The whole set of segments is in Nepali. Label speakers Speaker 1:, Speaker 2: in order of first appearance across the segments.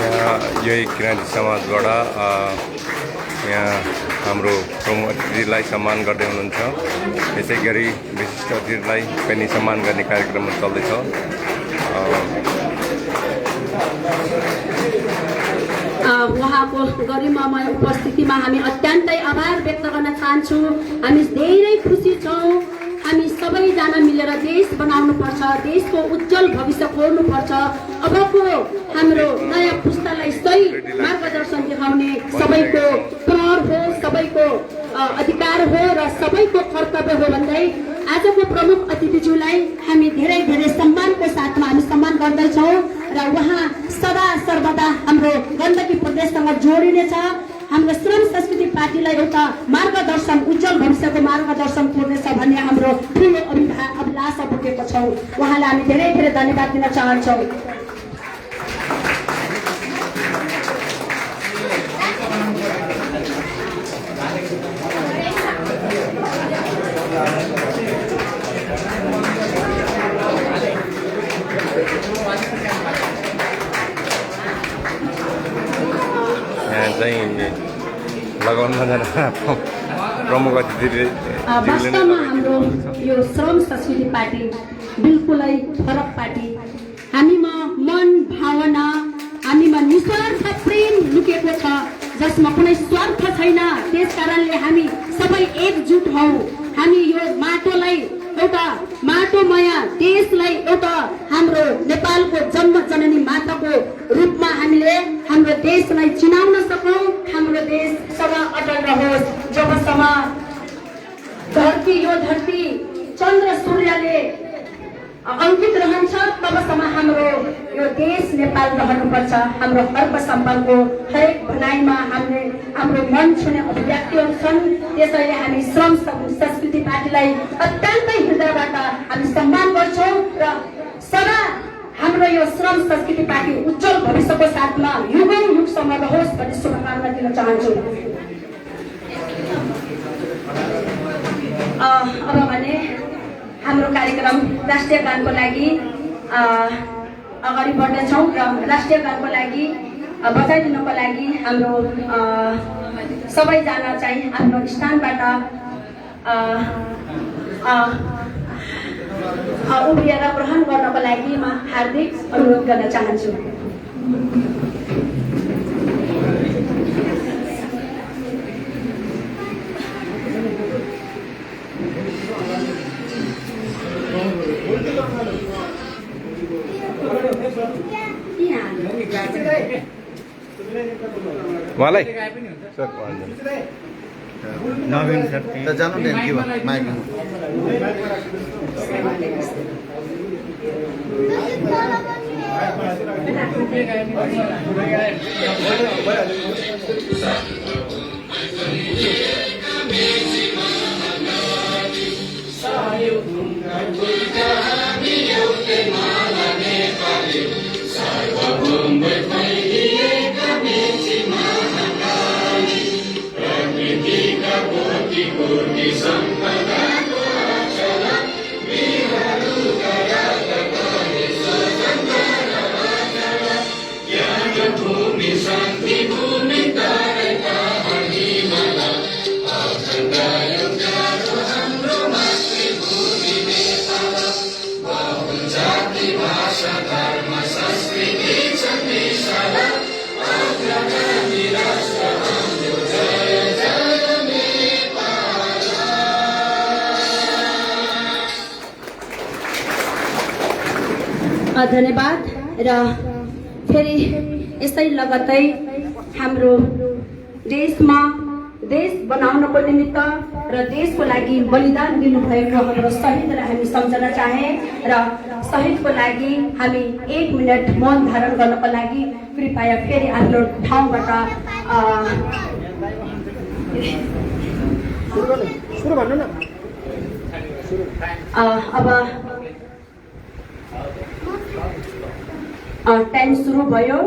Speaker 1: यही किराँती समाजबाट यहाँ हाम्रो प्रमुख अतिथिलाई सम्मान गर्दै हुनुहुन्छ। यसै गरी विशिष्ट अतिथिलाई पनि सम्मान गर्ने कार्यक्रम चल्दैछ।
Speaker 2: उहाँको गरिमामय उपस्थितिमा हामी अत्यन्तै आभार व्यक्त गर्न चाहन्छु। हामी धेरै खुसी छौँ। हामी सबैजना मिलेर देश बनाउनुपर्छ, देशको उज्जवल भविष्य कोर्नुपर्छ। अबको हाम्रो नयाँ पुस्तालाई सही मार्गदर्शन देखाउने सबैको प्रहर हो, सबैको अधिकार हो र सबैको कर्तव्य हो भन्दै आजको प्रमुख अतिथिज्यूलाई हामी धेरै धेरै सम्मानको साथमा हामी सम्मान गर्दैछौँ र उहाँ सदा सर्वदा हाम्रो गण्डकी प्रदेशसँग जोडिनेछ। हाम्रो श्रम संस्कृति पार्टीलाई एउटा मार्गदर्शन, उज्जवल भविष्यको मार्गदर्शन पुग्नेछ भन्ने हाम्रो ठुलो अभिलाषा बोकेको छौँ। उहाँलाई हामी धेरै धेरै धन्यवाद दिन चाहन्छौँ।
Speaker 1: लगाउन प्रमुख अतिथि
Speaker 2: वास्तवमा हाम्रो यो श्रम संस्कृति पार्टी बिल्कुलै फरक पार्टी। हामीमा मन भावना, हामीमा निस्वार्थ प्रेम लुकेको छ जसमा कुनै स्वार्थ छैन। त्यस कारणले हामी सबै एकजुट हौँ। हामी यो माटोलाई एउटा माटोमया देशलाई एउटा हाम्रो नेपालको जन्म जननी माताको रूपमा हामीले हाम्रो देशलाई चिनाउन सकौँ। हाम्रो देश सदा अटल रहोस्। जबसम्म यो धरती चन्द्र सूर्यले अंकित रहन्छ तबसम्म हाम्रो यो देश नेपाल रहनुपर्छ। हाम्रो हर्क सम्पलको हरेक भनाइमा हाम्रो मन छुने अभिव्यक्तिहरू छन्। त्यसैले हामी श्रम संस्कृति पार्टीलाई अत्यन्तै हृदयबाट हामी सम्मान गर्छौँ र सदा हाम्रो यो श्रम संस्कृति पार्टी उज्जवल भविष्यको साथमा युगौं युगसम्म रहोस् भन्ने शुभकामना दिन चाहन्छु। अब भने हाम्रो कार्यक्रम राष्ट्रिय गानको लागि अगाडि बढ्नेछौँ र राष्ट्रिय गानको लागि बजाइदिनको लागि हाम्रो सबैजना चाहिँ आफ्नो स्थानबाट उभिएर ग्रहण गर्नको लागि म हार्दिक अनुरोध गर्न चाहन्छु।
Speaker 1: मलाई
Speaker 3: नवीन सर त जानु नि के भयो माइक
Speaker 2: धन्यवाद। र फेरि यसै लगत्तै हाम्रो देशमा देश बनाउनको निमित्त र देशको लागि बलिदान दिनुभएको हाम्रो शहीदलाई हामी सम्झन चाहे र शहीदको लागि हामी 1 मिनट मौन धारण गर्नको लागि कृपया फेरि आफ्नो ठाउँबाट सुरु भन्नु न। अब टाइम सुरु भयो।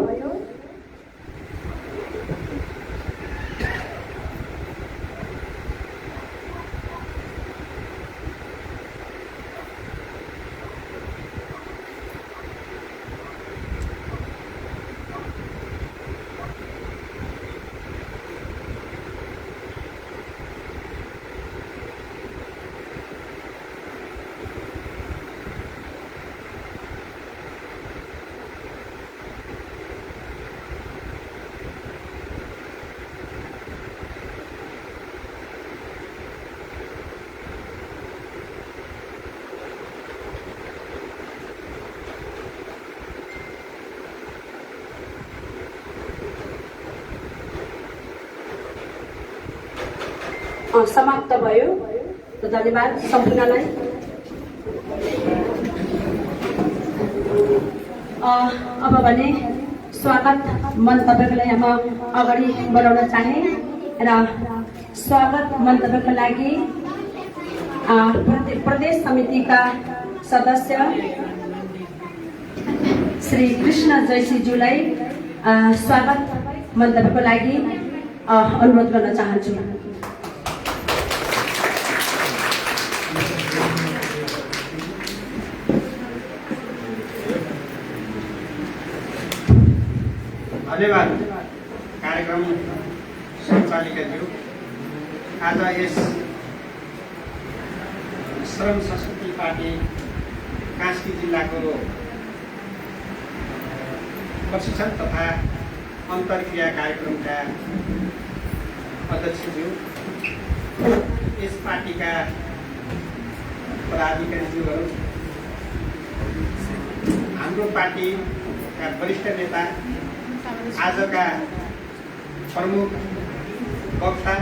Speaker 2: समाप्त भयो। धन्यवाद सम्पूर्णलाई। अब भने स्वागत मन्तव्यको लागि म अगाडि बढाउन चाहे र स्वागत मन्तव्यको लागि प्रदेश समितिका सदस्य श्री कृष्ण जयसीज्यूलाई स्वागत मन्तव्यको लागि अनुरोध गर्न चाहन्छु।
Speaker 4: धन्यवाद कार्यक्रम सञ्चालिकाज्यू। आज यस श्रम संस्कृति पार्टी कास्की जिल्लाको प्रशिक्षण तथा अन्तर्क्रिया कार्यक्रमका अध्यक्षज्यू, यस पार्टीका पदाधिकारीज्यूहरू, हाम्रो पार्टीका वरिष्ठ नेता, आजका प्रमुख वक्ता,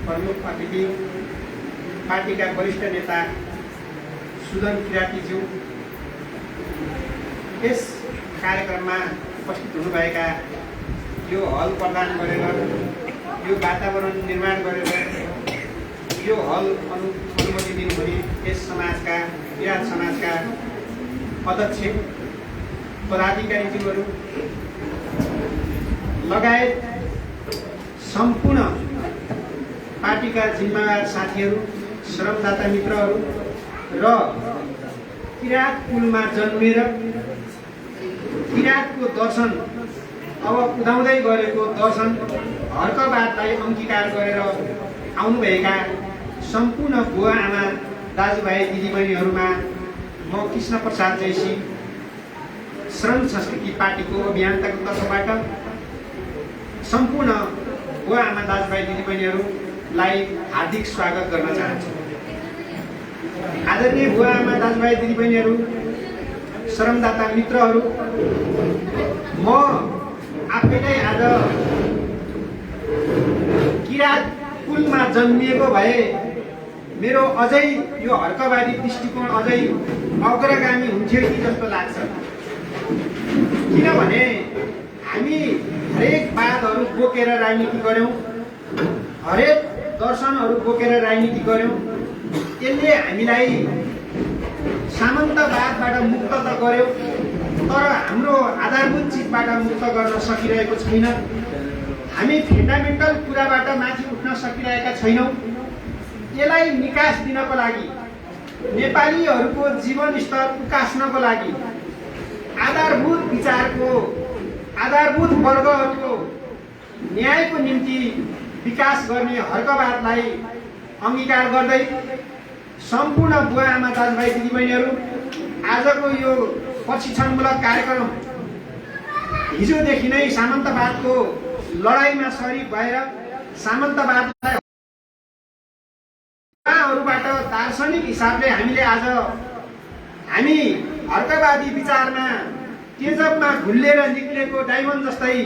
Speaker 4: प्रमुख अतिथि, पार्टीका वरिष्ठ नेता सुदन किरातीज्यू, यस कार्यक्रममा उपस्थित हुनुभएका, यो हल प्रदान गरेर, यो वातावरण निर्माण गरेर, यो हल अनुमति दिनुभयो यस समाजका, किरात समाजका अध्यक्ष, पदाधिकारीज्यूहरू लगायत सम्पूर्ण पार्टीका जिम्मेवार साथीहरू, श्रमदाता मित्रहरू र किरात कुलमा जन्मेर किरातको दर्शन अब उदाउँदै गरेको दर्शन हर्कबादलाई अंगीकार गरेर आउनुभएका सम्पूर्ण बुवा आमा, दाजुभाइ, दिदीबहिनीहरूमा म कृष्ण प्रसाद जैसी श्रम संस्कृति पार्टीको अभियन्ताको तर्फबाट सम्पूर्ण बुवा आमा, दाजुभाइ, दिदीबहिनीहरूलाई हार्दिक स्वागत गर्न चाहन्छु। आदरणीय बुवा आमा, दाजुभाइ, दिदीबहिनीहरू, श्रमदाता मित्रहरू, म आफैलाई आज किरात कुलमा जन्मिएको भए मेरो अझै यो हर्कवादी दृष्टिकोण अझै अग्रगामी हुन्थ्यो कि जस्तो लाग्छ। किनभने हामी हरेक वादहरू बोकेर राजनीति गर्यौं, हरेक दर्शनहरू बोकेर राजनीति गर्यौं। यसले हामीलाई सामन्तवादबाट मुक्त त गर्यो, तर हाम्रो आधारभूत चिजबाट मुक्त गर्न सकिरहेको छैन। हामी फन्डामेन्टल कुराबाट माथि उठ्न सकिरहेका छैनौँ। यसलाई निकास दिनको लागि, नेपालीहरूको जीवन स्तर उकास्नको लागि, आधारभूत विचारको, आधारभूत वर्गहरूको न्यायको निम्ति विकास गर्ने हर्कवादलाई अंगीकार गर्दै सम्पूर्ण बुवा आमा, दाजुभाइ, दिदीबहिनीहरू, आजको यो प्रशिक्षणमूलक कार्यक्रम हिजोदेखि नै सामन्तवादको लडाईँमा सरिक भएर सामन्तवादलाई दार्शनिक हिसाबले हामीले आज हामी हर्कवादी विचारमा तेजबमा घुल्लेर निक्लेको डायमन्ड जस्तै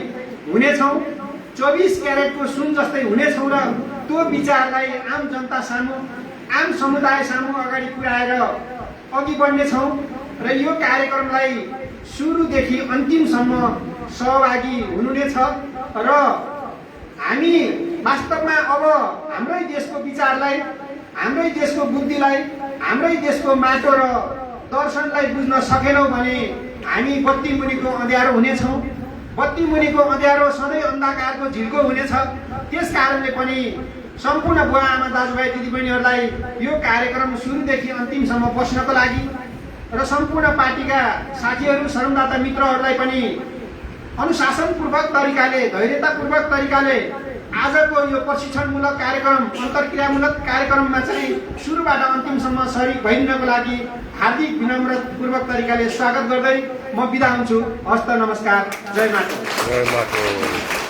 Speaker 4: हुनेछौँ, 24 क्यारेटको सुन जस्तै हुनेछौँ र त्यो विचारलाई आम जनता सामु, आम समुदाय सामु अगाडि पुर्याएर अघि बढ्नेछौँ र यो कार्यक्रमलाई सुरुदेखि अन्तिमसम्म सहभागी हुनुहुनेछ र हामी वास्तवमा अब हाम्रै देशको विचारलाई, हाम्रै देशको बुद्धिलाई, हाम्रै देशको माटो र दर्शनलाई बुझ्न सकेनौँ भने हामी बत्ती मुनिको अँध्यारो हुनेछौँ। बत्ती मुनिको अँध्यारो सधैँ अन्धकारको झिल्को हुनेछ। त्यस कारणले पनि सम्पूर्ण बुवा आमा, दाजुभाइ, दिदीबहिनीहरूलाई यो कार्यक्रम सुरुदेखि अन्तिमसम्म बस्नको लागि र सम्पूर्ण पार्टीका साथीहरू, श्रमदाता मित्रहरूलाई पनि अनुशासनपूर्वक तरिकाले, धैर्यतापूर्वक तरिकाले आजको यो प्रशिक्षणमूलक कार्यक्रम, अन्तर्क्रियामूलक कार्यक्रममा चाहिँ सुरुबाट अन्तिमसम्म सरिक भइदिनको लागि हार्दिक विनम्रपूर्वक तरिकाले स्वागत गर्दै म बिदा हुन्छु। हस्त नमस्कार। जय माता।